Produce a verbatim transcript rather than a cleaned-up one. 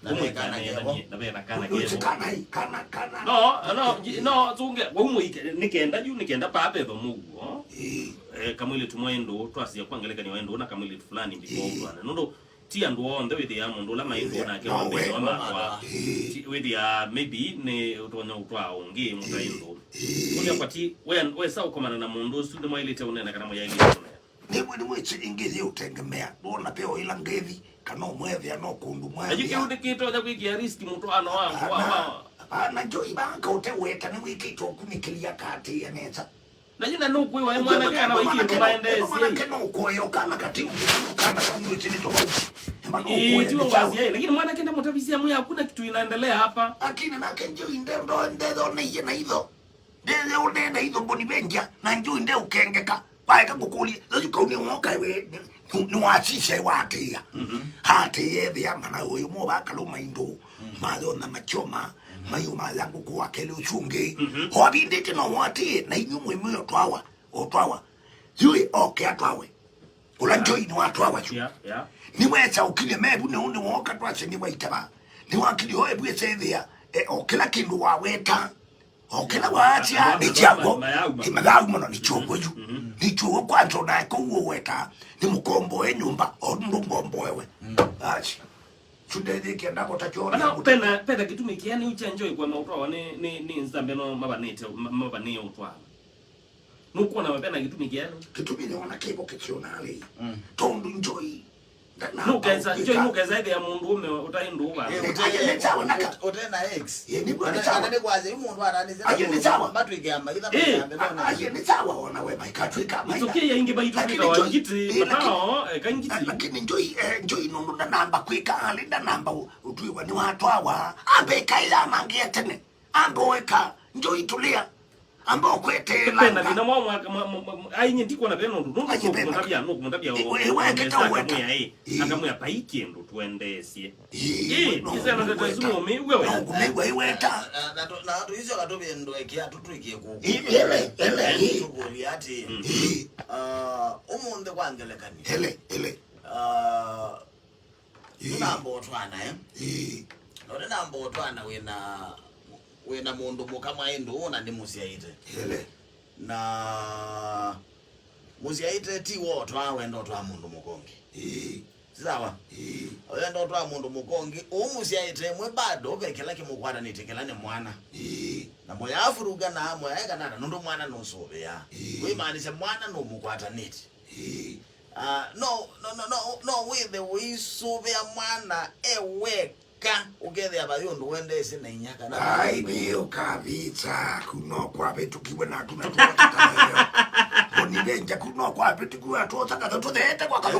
Na ve kana kevo. Na ve na kana kevo. Kana, kana, kana. No, no, no, tunge, waumũike, nĩ kenda yu, nĩ kenda paa petho mũguo. Ĩĩ. Eh, kamwĩlĩtu mwaĩ ndũũ, twasya kwa ngelekany'o waĩ ndũũ na kamwĩlĩtu fulani before ũtwaane. Nũndũ ti andũ onthe wĩthĩaa mũndũ ũla maĩ ndũũ nake no, wambĩĩwa makwa. Ĩĩ. Ti-, wĩthĩaa maybe nĩ ũtonya ũtwaa ũngĩ mũtaĩ ndũũ. Ĩĩ. Ũlya kwa ti, we, wesa ũkomana na mũndũ ũsu nĩmwaĩlĩte ũneena kana mũyaĩlĩte ũneena? Nĩw'o, nĩw'o ĩkyo ĩngĩ yĩũtengemea. Ndwona ve o ĩla ngethi, kana ũmwethĩa no kũndũ. Ayu mwethĩa kĩu nĩkĩtonya kwĩkĩa risk mũtwaano wa, wa, wa. Hapana, Joy, vaa kaũte weta nĩwĩkĩte ũkunĩkĩlya katĩĩa nesa. Na yu na nũkwĩwa e mwanake kana wa kĩndũ maendeesye. Mwanake no ũkoya ũkana kati ũngĩ, kana kau nĩwĩtĩnĩ tofauti. Ema no ũkoya nĩ kyaũ. Ĩĩ, tiwe wasya, lakini mwanake ndamũtavisya mwĩ hakuna kitu inaendelea hapa. Lakini nake Joy nde-, ndo-, ndethoneiye na itho. Ndĩthĩ ũnene itho mboni vengia, na Joy ndeũkengeka. Waeka ngũkũlye, thaisu kau nĩwoka we, nĩ-, nĩ-, nĩwasisya watĩĩa. Mhm. Atĩĩa ethĩa mana ũyũ mova kalũ maindũ, mhm, mathona machoma, mhm, mayo matha ngũkũ wa kelĩ ũsu ũngĩ. Mhm. O avindĩte no watĩĩe, na inyu mwĩmwe ũtwawa, ũtwawa. Yui oke atwawe. Ũla Joy nĩwatwawa yu. Yeah, yeah. Nĩwesa ũkilye mevu nĩũ nĩwoka twasye nĩwaitava. Nĩwakilye o evu ese ethĩa, e, o kĩla kĩndũ waweta. O kĩla waasya nĩ kyakw'o, nĩ mathaau mũno, nĩ kyũw'o yu. Mhm. Nĩ kyũw'o kwanza, o nae kũu ũweta, nĩ mũkomboe nyũmba, o nũndũ ngomboewe. Mm. Aci. Su ndethĩkie ndakota kyona. Ana, pena, pena kĩtumi kĩani kya Joy kwa maũtwawa nĩ, nĩ, nĩ nzambe no mavanĩte, ma-, mavanĩe ũtwawa. Nũkwona we pena kĩtumi kĩani? Kĩtumi nĩona kĩvo kĩkĩona alĩ. Mm. Tondũ Joy Nũkesa, Joy, nũkesa ĩthĩa mũndũ ũme ũtaĩ ndũũ va. Eh, ũte-, ũte na ex. Ye, nĩ bwana sawa. Nĩ kwasya, yu mũndũ aranĩsya. Aye, nĩ sawa. Matwĩke amaitha. Eh. Aye, nĩ sawa, ona we maikatwĩka amaitha. It's okay, ya ingi baitu. Lakini Joy, ngiti, eh, lakini, matao, eh, ka ngiti. Lakini Joy, eh, Joy nũndũ ndanamba kwĩka, alĩ ndanamba ũ-, ũtwĩwa nĩ watwawa. Ambe ĩkaĩ ya mangĩ ya tene. Andũ eka, Joy tũlĩa. Amba ũkweteela. Pena thĩna mwa mwaka, mwa, mwa, mwa, ai, nye ndikwona pena ũndũ. Nũndũ nũkũmũtavya, nũkũmũtavya. Ĩ, we, we, keta weka. Akamwĩa, ĩ, akamwĩa, pai kĩndũ twendeesye. Ĩ, ĩ, no, isena tete weka. Sumo mi, we, we. No, kumegwa iweta. Na, na, na, na tũisyo katũvĩndũe kia tũtwĩkie kũkũ. Ĩ, ele, ele, ĩ. Tũkũlya atĩ, mm, ĩ, ah, ũmũnthĩ kwa ngelekany'o. Ele, ele. Ah, Ĩĩ. Ndũnamba ũtwaana, eh? Ĩĩ. Na ũnenamba ũtwaana wĩna, wĩna mũndũ mũka mwaĩ ndũũ na nĩmũsyaĩte. Ele. Na mũsyaĩte ti wotwaa wenda ũtwaa mũndũ mũka ũngĩ. Ĩĩ. Si sawa? Ĩĩ. Wenda ũtwaa mũndũ mũka ũngĩ, ũũ mũsyaĩte ĩmwe bado ve kĩla kĩmũkwatanĩtye kĩla nĩ mwana. Ĩĩ. Na mũyaavuruga na mũyaeka nana nũndũ mwana nũsũvĩaa. Ĩĩ. Kwĩmaanisya mwana nũmũkwatanĩtye. Ĩĩ. Ah, no, no, no, no, no wĩthe ũisũvĩa mwana e weka, ũkethĩa vai ũndũ wendeesye na inya kana. Ai, nĩ ũkavĩta, ku no kwavĩtũkiwe na tuna tuotaka leo. Mboni venja, ku no kwavĩtũkiwe na tuotaka tũtheete kwa kathũ.